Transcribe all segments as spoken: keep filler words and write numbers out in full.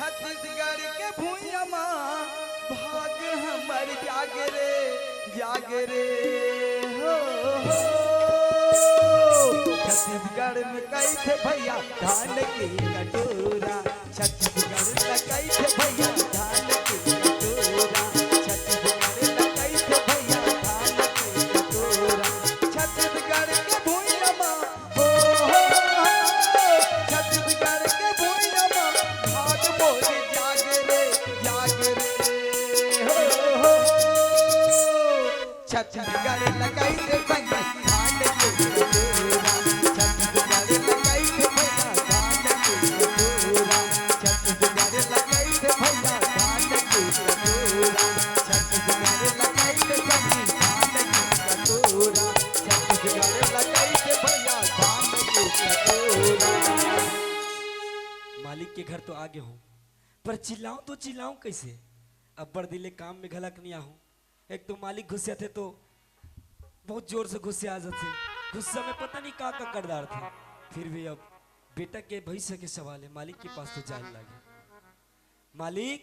छत्तीसगढ़ के भुइयां मा भाग हमर जागे रे, जागे रे, हो, हो। छत्तीसगढ़ में कइथे भैया धान के कटोरा, छत्तीसगढ़ में कइथे भैया धान के कटोरा, छत्तीसगढ़ में कइथे भैया धान के कटोरा। छत्तीसगढ़ के भुइयां मा, हो, हो, हो, छत्तीसगढ़ के भुइयां मा भाग मोर जागे रे, जागे रे, हो, हो, हो। छत्तीसगढ़ लगाई दे भैया धान के कटोरा, छत्तीसगढ़ लगाई दे भैया धान के कटोरा, छत्तीसगढ़ लगाई दे भैया धान के कटोरा, छत्तीसगढ़ लगाई दे भैया धान के कटोरा, छत्तीसगढ़ लगाई दे भैया धान के कटोरा। मालिक के घर तो आगे हो, पर चिल्लाऊं तो चिल्लाऊं कैसे? अब्बड़ दिन ले काम में घलक नहीं आहूं। एक तो मालिक गुस्सा थे तो बहुत जोर से गुस्सा आ जाथे। गुस्सा में पता नहीं का का कर डारथे। फिर भी अब बेटा के भविष्य के सवाल है, मालिक के पास तो जान लागे। मालिक।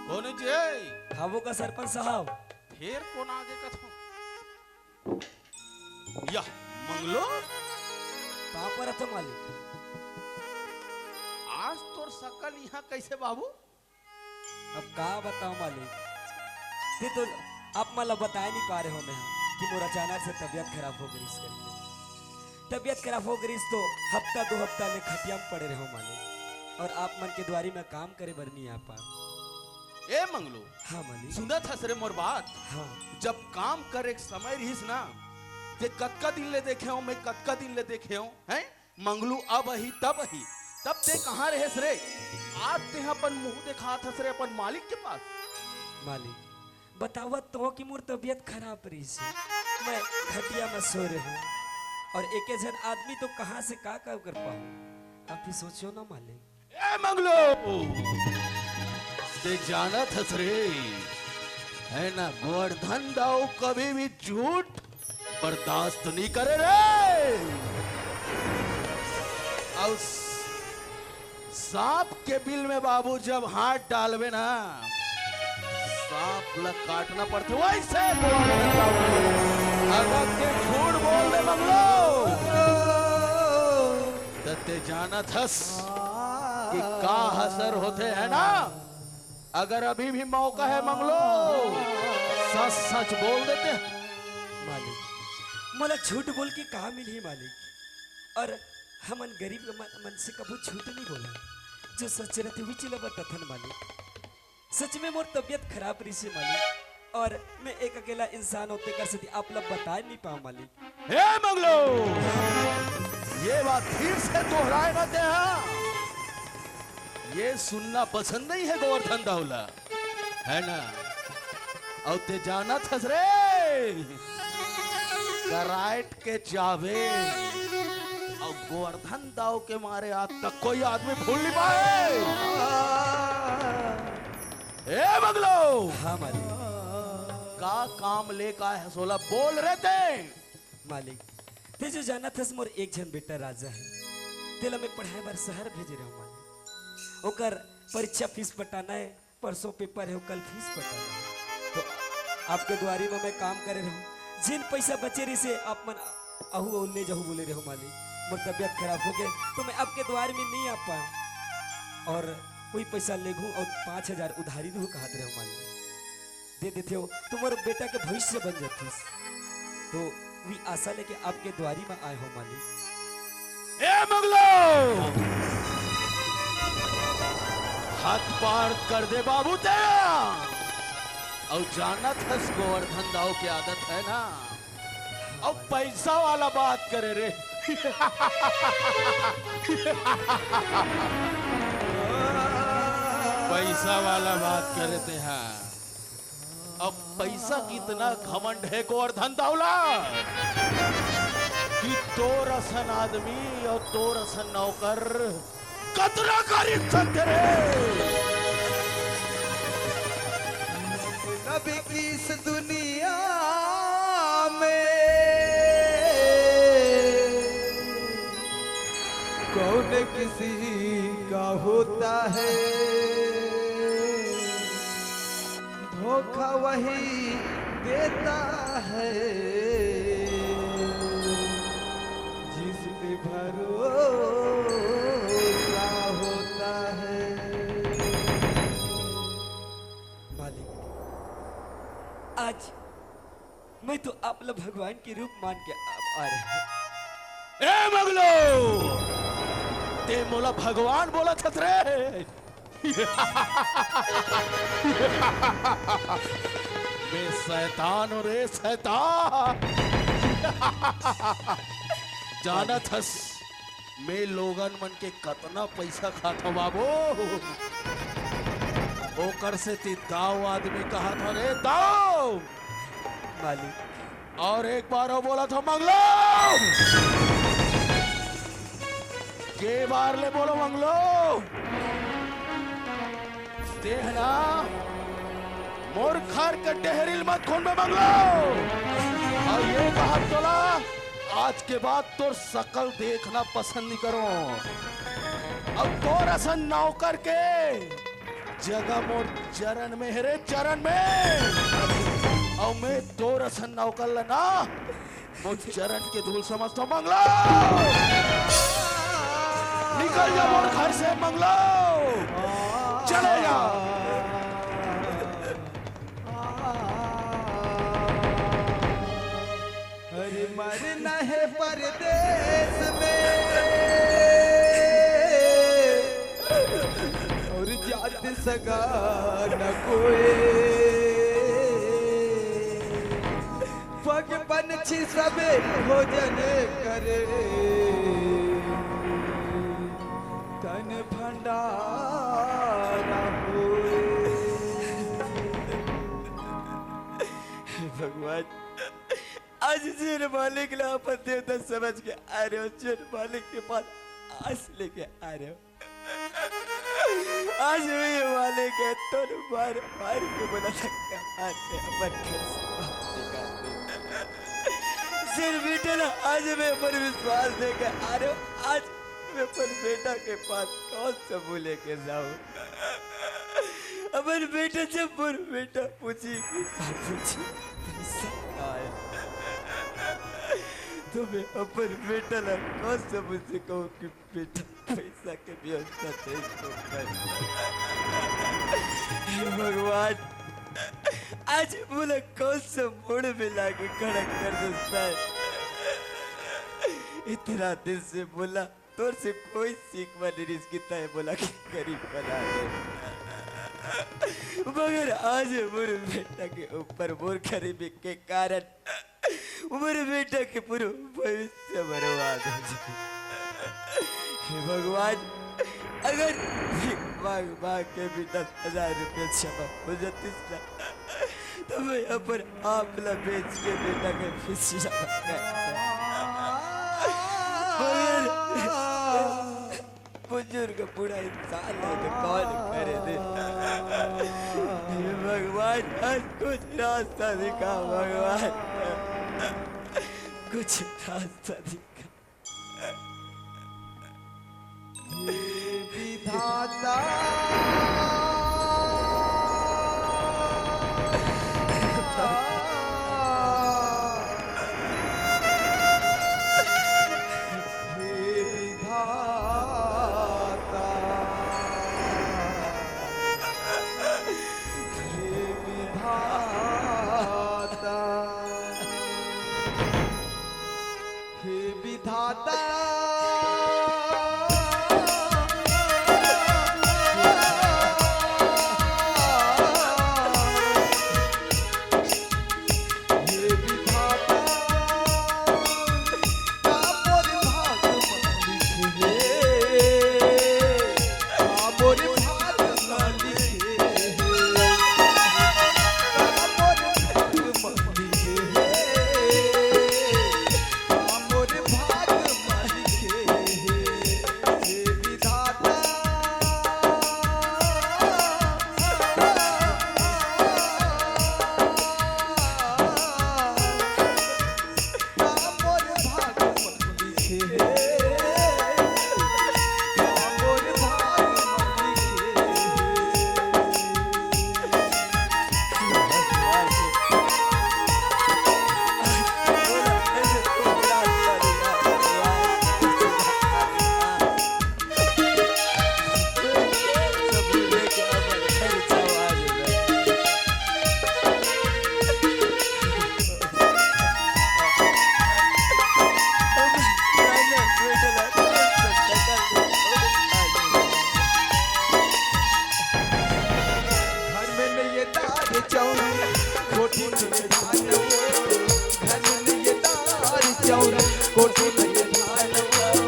कौन जी? हावो का सरपंच साहब। फिर कौन आगे कथो? यह मंगलो? पाँव परत हो मालिक। आज तोर सकल यहाँ कैसे बाबू? अब का बताओ मालिक, ते तो आप मन ला बताए नहीं पा रहे हो मैं कि मोर अचानक से तबीयत खराब हो गई इस करके। तबीयत खराब हो गई तो हफ्ता दो हफ्ता ले खटिया में पड़े रहो मालिक, और आप मन के दुआरी में काम करे बर नहीं आ पा। ए मंगलो, हाँ मालिक। सुनत हस रे मोर बात? हाँ। जब काम करे के समय रहिस ना, ते कतका दिन ले देखे हो, मैं कतका दिन ले देखे हो, हैं? मंगलू अब ही तब ही, तब ते कहाँ रहेस रे? आज ते अपन मुंह देखात हस रे अपन मालिक के पास। मालिक, बतावत तो हो कि मोर तबीयत खराब रहिस हे, मैं खटिया में सोए रहूं, और एके झन आदमी तो कहाँ से का का कर पाहूं, आप ही सोचो ना मालिक। ए मंगलू, ते जानत हस रे, है ना, गोवर्धन दाऊ कभी भी झूठ बर्दाश्त नहीं करे रे। अउ सांप के बिल में बाबू जब हाथ डालबे ना, सांप ला काटना पड़थे। वैसे गोवर्धन दाऊ, अगर ते झूठ बोल दे मंगलू, त ते जानत हस कि का असर होथे, है ना? अगर अभी भी मौका है मंगलू, सच सच बोल देते। मालिक, मोला झूठ बोल के का मिलही मालिक? और हमन गरीब मन, मन से कभू झूठ नहीं बोला, जो सच रहथे उही चीज ला बताथन मालिक। सच में मोर तबीयत खराब रहिस हे मालिक, और मैं एक अकेला इंसान हों तेकर सेती आप ला बताए नहीं पाओं मालिक। हे मंगलू, ये बात फिर से दोहराए ना ते हा। ये सुनना पसंद नहीं है गोवर्धन दाऊ ला, है ना? अउ ते जानत हस रे, कराइट के जाबे अउ गोवर्धन दाऊ के मारे आज तक कोई आदमी भूल नहीं पाए। ए मंगलू, हाँ मालिक। का काम लेके आए हस ओला बोल रे ते। मालिक, ते जो जानत हस मोर एक झन बेटा राजा है, तेला मैं पढ़ाए बर शहर भेजे रहूं मालिक। ओकर परीक्षा फीस पटाना है, परसों पेपर है, कल फीस पटाना है। तो आपके दुआरी में मैं काम करे रहूं, जेन पैसा बचे रहिस हे आप मन अहू अउ ले जाहू बोले रहो मालिक। मोर तबीयत खराब हो गए तो मैं आपके दुआरी में नहीं आ पाया, और वही पैसा लेगू और पाँच हजार उधारी देहू कहत रहो मालिक। दे देते हो तो मोर बेटा के भविष्य बन जातीस। तो वी आशा लेके आपके द्वारी में आए हो मालिक। ए मंगलो, हाथ पार कर दे बाबू तेरा। अउ जानत हस गोवर्धन दाऊ के आदत है ना, अउ पैसा वाला बात करे रे। पैसा वाला बात करे ते हा। अब पैसा कितना घमंड है गोवर्धन दाऊ ला कि तोर असन आदमी और तोर असन नौकर कतरा खरीद सकते रे। अब इस दुनिया में कौन किसी का होता है, धोखा वही देता है, जिस पे भरोसा होता है। मालिक, आज मैं तो आप ला भगवान के रूप मान के आ, आ रहे हैं। ए मंगलो, ते मोला भगवान बोलत हस रे? मैं शैतान हूँ रे, शैतान। जानत हस, मैं लोगन मन के कतना पैसा खाता हूँ बाबू। ओकर सेती दाऊ आदमी कहा था रे, दाऊ। मालिक। और एक बार वो बोला था मंगलो। के बार ले बोलो मंगलो। देहना मोर घर के डेहरी ल मत खोन में मंगलो। और ये कहा तोला, आज के बाद तोर शकल देखना पसंद नहीं करो। अब तोर असन नौकर के जगह मोर चरण में हे रे, चरण में। अउ मैं तोर असन नौकर ला ना, मोर चरण के धूल समझथों मंगलो। निकल जा मोर घर से मंगलो, चले जा। अरे मरना है परदेस में, और जात सगा न कोई। पग पंछी सब भोजन करे, तन भंडारा होए। हे भगवान, आज जेन मालिक ला अपन देवता समझ के आ रहे हो, जेन मालिक के पास आस लेके आ रहे हो, आज भी ये मालिक है, तोर मार मार के बोला धक्का मार के अपन घर से बाहर निकाल दे। सिर बेटा ना, आज मैं अपन विश्वास देके आ रहे हो, आज मैं अपन बेटा के पास कौन सा मुंह लेके जाऊं? अपन बेटा जब मोर बेटा पूछी कि बाबूजी पैसा कहाँ है, तो मैं अपन बेटा ला कौन सा मुंह से कहूँ कि बेटा पैसा के व्यवस्था नहीं हो पाए। हे भगवान, आज मोला कौन सा मोड़ में लाके खड़ा कर देता है। इतना दिन से बोला, तोर से कोई सीख वाली रिस कितना है बोला कि गरीब बना दे। मगर आज मोर बेटा के ऊपर मोर गरीबी के कारण मोर बेटा के पूरा भविष्य बर्बाद हो जाए। हे भगवान, अगर भीख मांग मांग के भी दस हजार रुपये जमा हो जाती ना, तो मैं अपन आप ला बेच के बेटा के फीस जमा कर। मगर बुजुर्ग बूढ़ा इंसान है तो कौन करे दे? हे भगवान, आज कुछ रास्ता दिखा भगवान, कुछ रास्ता दिखा। हे विधाता। हे विधाता, हे विधाता, हे विधाता, हे धान वो, घर में ये दार चाउर, कोठी में ये धान वो,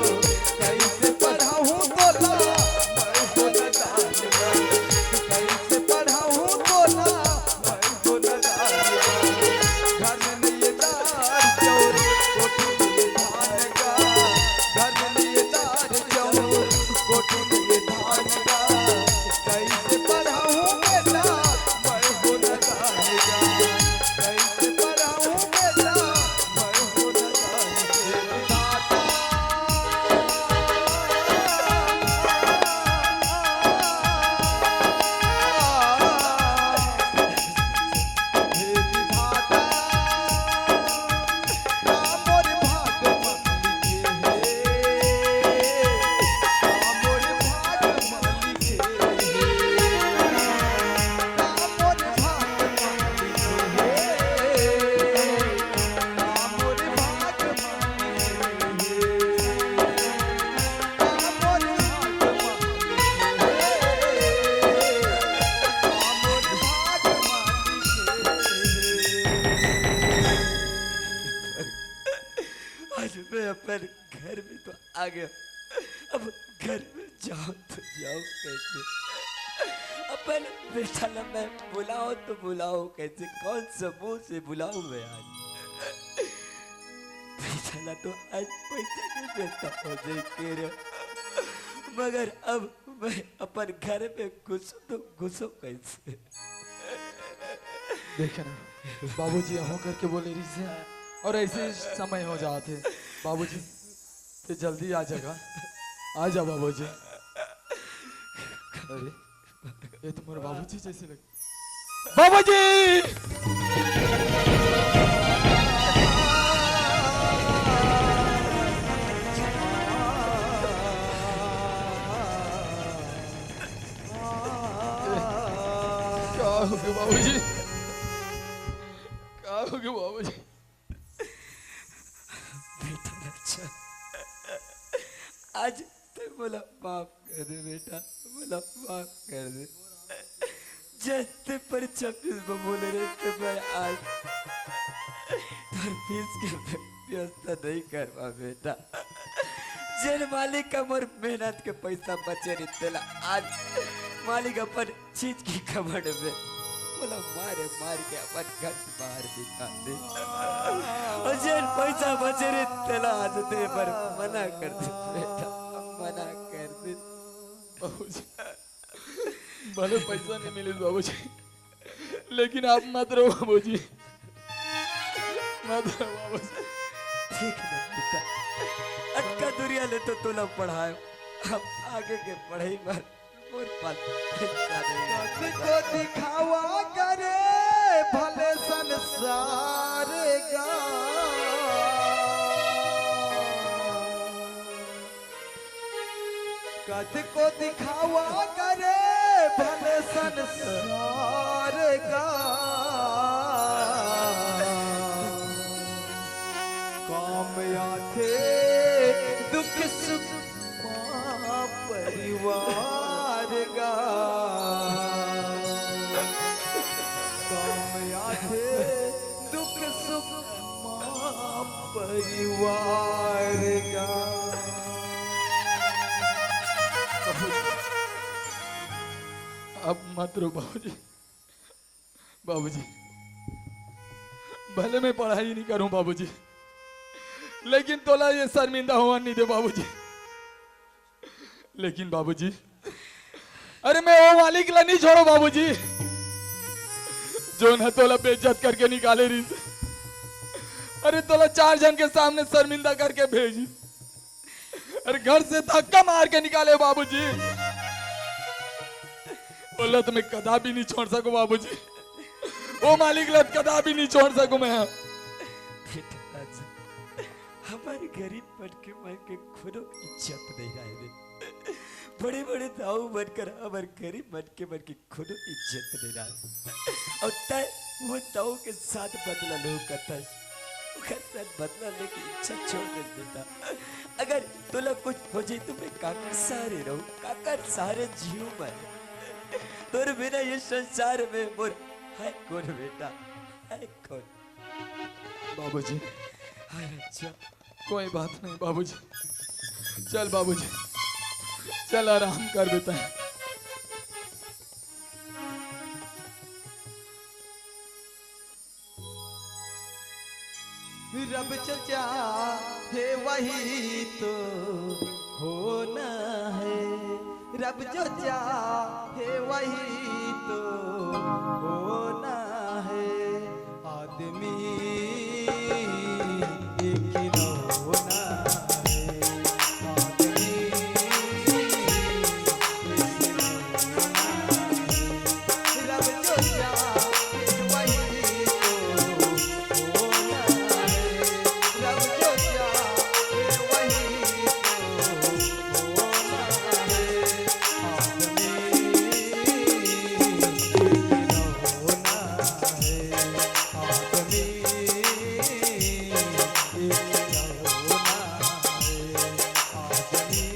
कैसे पढ़ाऊँ तोला, मैं हो न दान वो, कैसे पढ़ाऊँ तोला, मैं हो न दान वो। घर में ये दार चाउर, कोठी में ये धान का, घर में ये दार चाउर, कोठी में ये धान का, कैसे पढ़ाऊँ बेटा, मैं हो न दान का। कैसे पढ़ाऊँ बेटा, मैं हो न जाने दाता। हे विधाता, का मोर भाग में लिखे हे, का मोर भाग में लिखे हे। आज मैं अपन घर में तो आ गया, अब घर में जाओ तो जाओ कैसे? अपन बेटा ला मैं बुलाओ तो बुलाओ कैसे? कौन सा मुंह से बुलाऊं मैं आज? बेटा ला तो आज पैसा नहीं देता हो जाए के रे, मगर अब मैं अपन घर में घुसूं तो घुसूं कैसे? देखे ना, बाबूजी अहो करके बोले रहिस हे, और ऐसे ही समय हो जात हे। बाबूजी, ते जल्दी आ जागा, आ जा बाबूजी। अरे, ये तो मोर बाबूजी जैसे लगे। बाबूजी! का हो गया बाबूजी? का हो गया बाबूजी? बेटा लच्छा, आज ते मोला माफ कर दे बेटा, मोला माफ कर दे। जब ते परीक्षा फीस बर बोले रहे ते मैं आज तोर फीस के व्यवस्था नहीं करवा बेटा। जेन मालिक का मोर मेहनत के पैसा बचे रही तेला आज मालिक अपन चीज के घमंड में मोला मारे मार के अपन घर से बाहर निकाल दे। और जेन पैसा बचे रही तेला आज दे बर मना कर दे बेटा, मना कर दे। बाबूजी, भले पैसा नहीं मिले बाबूजी, लेकिन आप मत रो बाबूजी, मत रो बाबूजी। ठीक है बेटा, अतका दुरिहा ले तो तोला पढ़ाए, अब आगे के पढ़ाई बर मोर पास पैसा नहीं है। को दिखावा करे भले संसार का, कद को दिखावा करे भले संसार का। काम आथे दुख सुख माँ परिवार का। काम आथे दुख सुख माँ परिवार का। अब मत रो बाबूजी, बाबूजी, भले मैं पढ़ाई नहीं करूं बाबूजी, लेकिन तोला ये शर्मिंदा होवन नहीं दे बाबूजी। लेकिन बाबूजी, अरे मैं वो मालिक ला नहीं छोड़ो बाबूजी, जोन ह तोला बेइज्जत करके निकाले रहिस। अरे तोला चार झन के सामने शर्मिंदा करके भेजिस। अरे घर से धक्का मार के निकाले बाबूजी। ओला तो मैं कदा भी नहीं छोड़ सकूं बाबूजी, वो मालिक ला कदा भी नहीं छोड़ सकूं मैं। बेटा राजा, हमर गरीब मन के, मन के कोनो इज्जत नहीं रहे रे। बड़े-बड़े दाऊ मन कर हमर गरीब मन के, मन के कोनो इज्जत नहीं रहे। अउ तैं वो दाऊ के साथ बदला लो कथस। ओकर साथ बदला लेके इच्छा छोड़ दे बेटा। अगर तोला कुछ हो जाए तो मैं काकर सहारे रहूं, काकर सहारे जीऊं मैं। तोर बिना ये संसार में मोर है कौन बेटा? बाबूजी, हाय अच्छा, कोई बात नहीं बाबूजी, चल बाबूजी, चल आराम कर बेटा। रब जो चाहे वही तो होना है, रब जो चाहे वही तो होना है। आदमी एक खिलौना है, आदमी एक खिलौना है। रब जो चाहे वही तो होना है, रब जो चाहे वही तो होना है। आदमी एक खिलौना है, आदमी एक खिलौना है, आदमी एक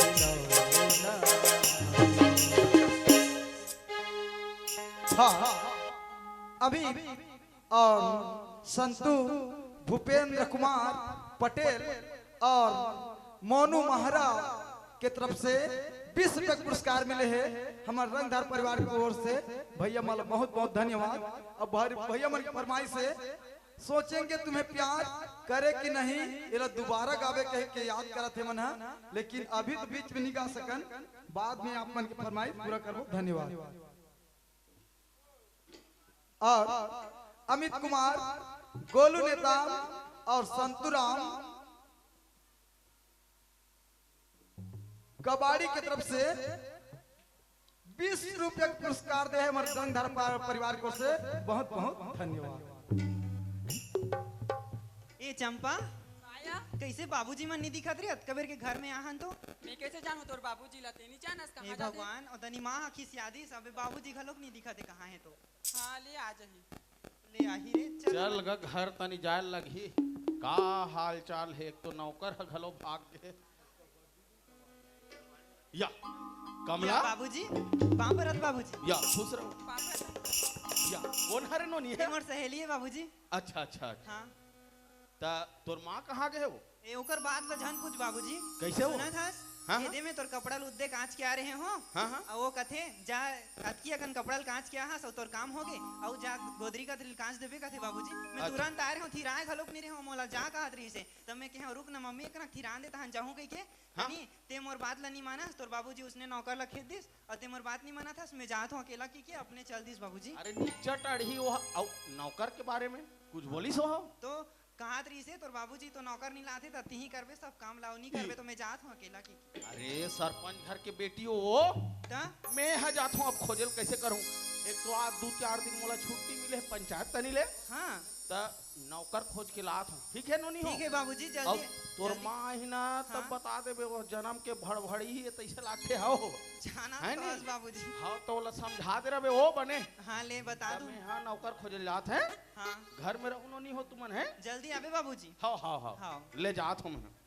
खिलौना है। हाँ, अभी और संतु भूपेंद्र कुमार पटेल और मोनू महरा के तरफ से बीस रुपया के पुरस्कार मिले हे हमर रंगधार परिवार के ओर से। भैया मन ल बहुत बहुत धन्यवाद। अब भर-, भैया मन के फरमाइश हे, सोचेंगे तुम्हें प्यार करे कि नहीं, एला दोबारा गावे कहे के याद करत हे मन ह, लेकिन अभी तो बीच में नहीं गा सकन, बाद में आप मन के फरमाइश पूरा करबो। धन्यवाद। और अमित कुमार, गोलू नेताम और संतूराम कबाड़ी के तरफ से बीस रुपया के पुरस्कार दे हे हमर रंगधार पा-, परिवार को से बहुत बहुत धन्यवाद। ए चंपा, आया? कइसे बाबूजी मन नी दिखत रे? अतका बेर के घर में आहन तो। मैं कैसे जानूं तोर बाबूजी ला? ते नी जानस हे कहाँ जाथे? भगवान, ओ तनी माँ ह खिसियादिस, अबे बाबूजी घलोक नी दिखत हे, कहाँ हे तो? हाँ, ले आ जाही। ले आही रे, चल। चल ग घर तनी जाय लगही। का हाल चाल हे? एक तो नौकर ह घलो भाग गे। या, कमला। या बाबूजी, पाँव परत बाबूजी। या, खुश रहो। या, कोन हरे नोनी हे? ये मोर सहेली हे बाबूजी। अच्छा, अच्छा, अच्छा। हाँ। त तोर माँ कहाँ गे हे वो? ए, ओकर बात ल झन पूछ बाबूजी। कइसे वो? सुनत हस? हाँ, हाँ। एदे में तोर कपड़ा ल उद्दे कांच के आ रहे हो। हाँ, हाँ। अउ वो कथे, "जा, अतकी अकन कपड़ा ल कांच के आ हस, अउ तोर काम होगे, अउ जा गोदरी कतरी ल कांच देबे," कथे बाबूजी। मैं अच्छा। तुरंत आय रहे हो, थिराय घलोक नी रहे हो, मोला जा कहत रहिस हे। तब मैं कहे, "रुक ना मम्मी, एक ना थिरान दे, तहन जाहूँ," कहिके। हाँ। नहीं, ते मोर बात ल नी मानस, तोर बाबूजी उसने नौकर ल खेद दिस, अउ ते मोर बात नी मानत हस, मैं जात हूँ अकेला कहिके, अपने चल दिस बाबूजी। अरे निच्चट अड़ही वो, अउ नौकर के बारे में कुछ बोलिस वो? तो कहत रहिस हे, "तोर बाबूजी तो नौकर नी लाथे, त तिही करबे सब काम ला, अउ नी करबे त मैं जात हूँ अकेला," कहिके। अरे सरपंच घर के बेटी हो वो। त? मैं ह जात हूँ अब खोजे ल, कइसे करहूँ? एक तो आज दू चार दिन मोला छुट्टी मिले हे पंचायत तनी ले। हाँ। त नौकर खोज के लात हूँ, ठीक हे नोनी हो? ठीक हे बाबूजी, जल्दी, अउ तोर जल्दी। माँ ही ना, तब हाँ। बता देबे, वो जनम के भड़भड़ी ही तइसे लागथे हो। जाना हे तो नी? बस बाबूजी। हाँ, त ओला समझा दे रहे वो बने। हाँ, ले बता त दूँ। मैं ह नौकर खोजे ल जात हूँ। हाँ। घर में रहू नोनी हो तुमन, हैं? जल्दी आबे बाबूजी। हाँ, हाँ, हाँ। हाँ। ले जात हूँ मैं।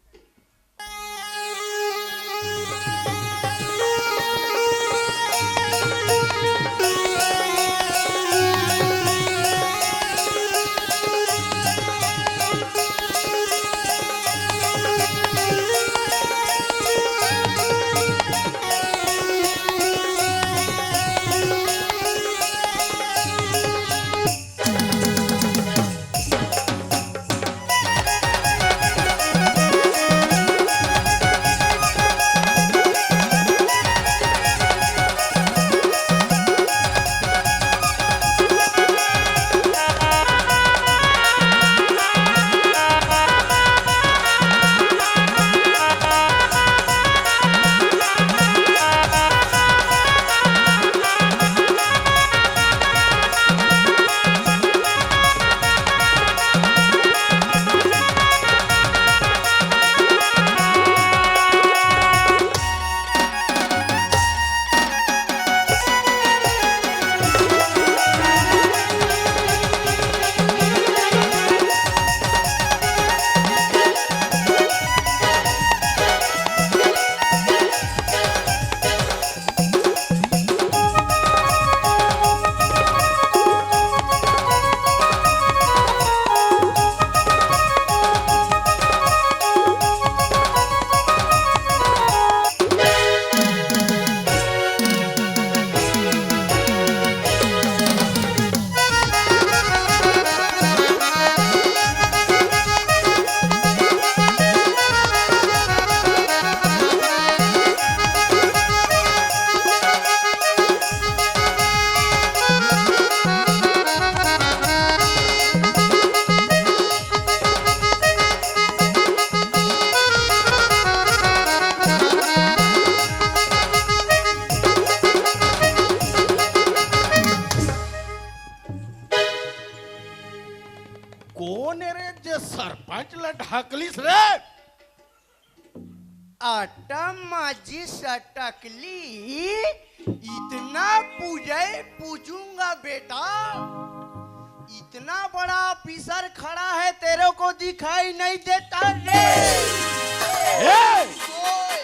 आटा माजी सटकली, इतना पूजई पूजूंगा बेटा, इतना बड़ा ऑफिसर खड़ा है, तेरे को दिखाई नहीं देता रे? ए! ओए!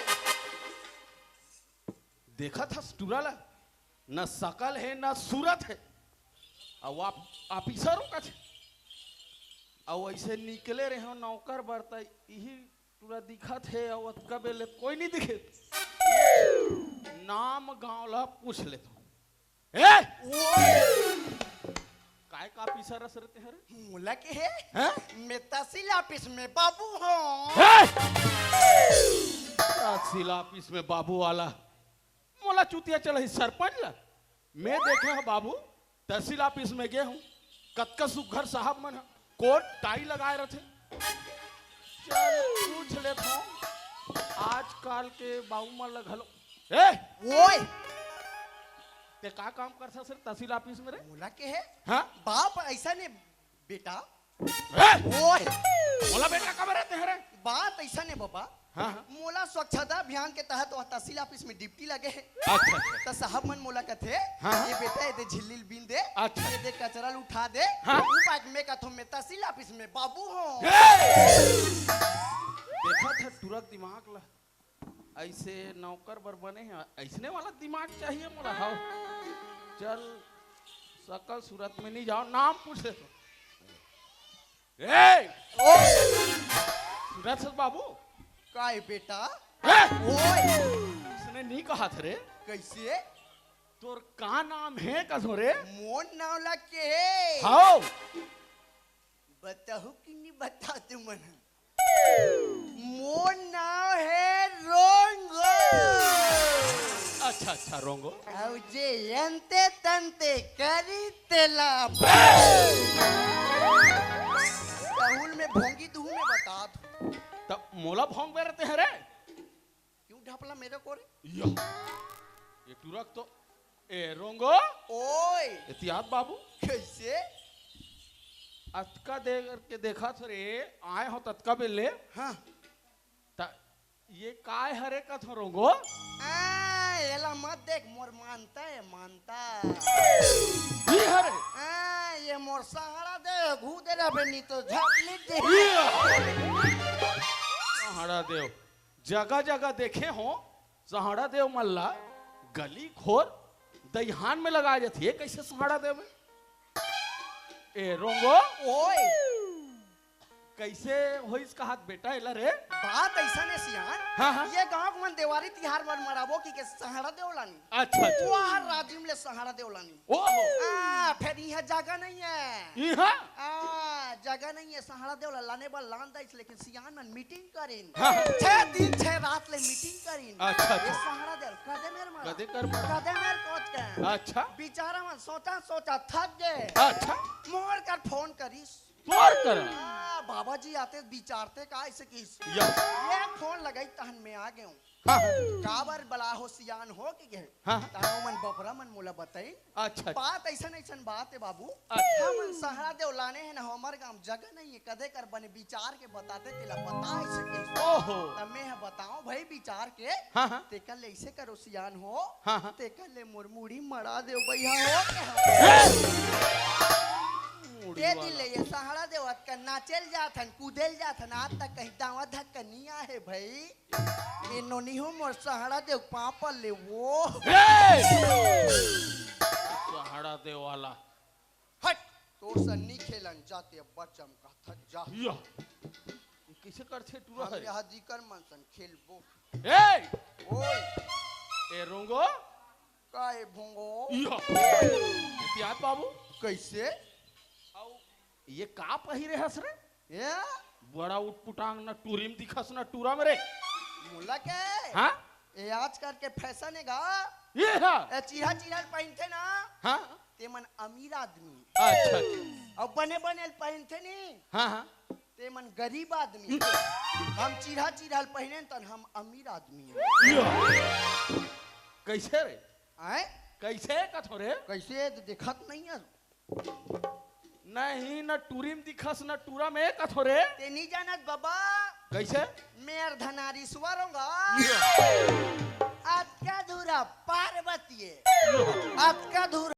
देखत हस टूरा ला, न सकल हे, न सूरत हे। अउ आप, ऑफिसर हो कथे। अउ ऐसे निकले रहे हो नौकर बर, त इही टूरा दिखत हे, अउ अतका बेले कोई नहीं दिखे। नाम गांव ला पूछ लेथो। ए! ओए! काय का ऑफिसर अस रे तें हरे? मोला के हे? हैं? मैं तहसील ऑफिस में बाबू हूँ। ए! तहसील ऑफिस में बाबू वाला। मोला चुतिया चलही सरपंच ला। मैं देखे हूँ बाबू, तहसील ऑफिस में गे हूँ, कतका सुघर साहब मन ह कोट टाई लगाए रथे। चल पूछ लेत हूँ आजकल के बाबू मन ला घलो। ए! ओए! तें का काम करथस रे तहसील ऑफिस में रे? मोला के हे? हाँ? बाप ऐसा ने बेटा। ए! ओए! मोला बेटा काबर रे तें हरे? बात ऐसा ने बाबा। हाँ, हाँ। मोला स्वच्छता अभियान के तहत वह तहसील ऑफिस में ड्यूटी लगे हे। अच्छा, अच्छा। त साहब मन मोला कथे, हाँ, हाँ। "ये बेटा, ये दे झिल्ली ल बीन दे, अच्छा। ये दे कचरा ल उठा दे।" हाँ। उ बात मैं कथों, "मैं तहसील ऑफिस में बाबू हूँ।" ए! देखत हे टूरा के दिमाग ला। ऐसे नौकर बर बने हे, ऐसने वाला दिमाग चाहिए मोला। हाँ, चल, सकल सूरत में नहीं जाओ, नाम पूछ लेथो। ए! ओ! सूरत बाबू। काय बेटा? ए! ओए! इसने नहीं कहा था रे। कैसे? तोर का नाम हे कथों रे? मोर नाम ला के हे? हाओ। बताहू कि नहीं बताहू तुमन? मोर नाम हे रोंगो। अच्छा, अच्छा, रोंगो। अउ जे अंते तंते करी तेला। राहुल में भोंगी दुहू में बतात। तब मोला भोंग बेरते हैं रे। क्यों ढापला मेरे को रे? या। ये टुरक तो, ए रोंगो। ओए। एतियात बाबू। कैसे? अतका देर के देखा थे रे, आए हो ततका बेले। हाँ। त ये काय हरे कथो रोंगो? आ, एला मत देख, मोर मानता है, मानता। ई हरे? आ, ये मोर सहारा दे, घू दे रहे, नहीं तो झापली दे। ई हरे? सहारा देव। जगह जगह देखे हो, सहाड़ा देव मन ला गली खोर दईहान में लगाए जाथे। ये कैसे सहाड़ा देव में? ए रोंगो, ओए। कैसे होइस कहत बेटा एला रे? बात ऐसा ने सियान, हाँ, हाँ। ये गांव मन देवारी तिहार मन मनाबो कि के सहाड़ा देव लानी। अच्छा, अच्छा। वहाँ राजिम ले सहाड़ा देव लानी। ओहो। आ, फिर यहाँ जगह नहीं है। यहाँ? आ, जगह नहीं है, सहाड़ा देव ला लाने बर लान दाइस, लेकिन सियान मन मीटिंग करिन। हाँ। छह दिन, छह रात ले मीटिंग करिन। अच्छा, अच्छा। ये सहाड़ा देव, कदे मेर मारा। कदे कर मारा। कदे मेर कोच के। अच्छा। बेचारा मन सोचा, सोचा थक गए। अच्छा। मोर कर फोन करिस। तोर कर। आ, बाबा जी आते विचारते का ऐसे किस। या। ये फोन लगाई तहन मैं आ गए हूँ। हाँ। काबर बला हो सियान हो के गए। हाँ। तहन मन बपरा मन मोला बताई। अच्छा, अच्छा। बात ऐसन, ऐसन बात है बाबू। अच्छा। हमन सहाड़ा देव लाने हैं ना, हमर गांव जगह नहीं है, कदे कर बने विचार के बताते, तेला बता ऐसे कैसे। ओहो। तब मैं ह बताऊं भाई विचार के, हाँ, हाँ। तेकर ले ऐसे करो सियान हो, हाँ, हाँ। तेकर ले मोर मुड़ी मड़ा देव भैया हो के हम। हे! मुड़ी ये वाला। दिन ले ये सहाड़ा देव अतका नाचेल जाथन, कूदेल जाथन, आज तक कहीं दावा धक्का नहीं आए भाई। ये नोनी हो मोर सहाड़ा देव पापा ले वो। हे! सहाड़ा देव वाला। हट, तोर से नी खेलन जाते, अब बचम कहत जा। या। ये कैसे करथे टूरा हम है? यहाँ दीकर मन सन खेलबो। ए! ओए। ए रोंगो। का ए भोंगो? या। इतिहास बाबू। कैसे? आओ। ये का पहिरे हस रे? या? बड़ा उटपुटांग न टूरी म दिखस न टूरा म रे। मोला के? हाँ? ए आजकल के फैशन है गा। ये हा? ए चीरा चीरा ल पहिनथे ना। हाँ? ते मन अमीर आदमी। अच्छा, अच्छा। अउ बने बने ल पहिनथे नी। हाँ, हाँ। ते मन गरीब आदमी। हम चीरा चीरा ल पहिने तन हम अमीर आदमी। या। कैसे रे? आए? कैसे कथो रे? कैसे तो देखत नहीं है। नहीं, न टूरी म दिखस, न टूरा में कथो रे। ते नहीं जानत बाबा, कइसे? मैं अर्धनारीश्वर होंगा। अतका दूर पार्वतीये, अतका दूर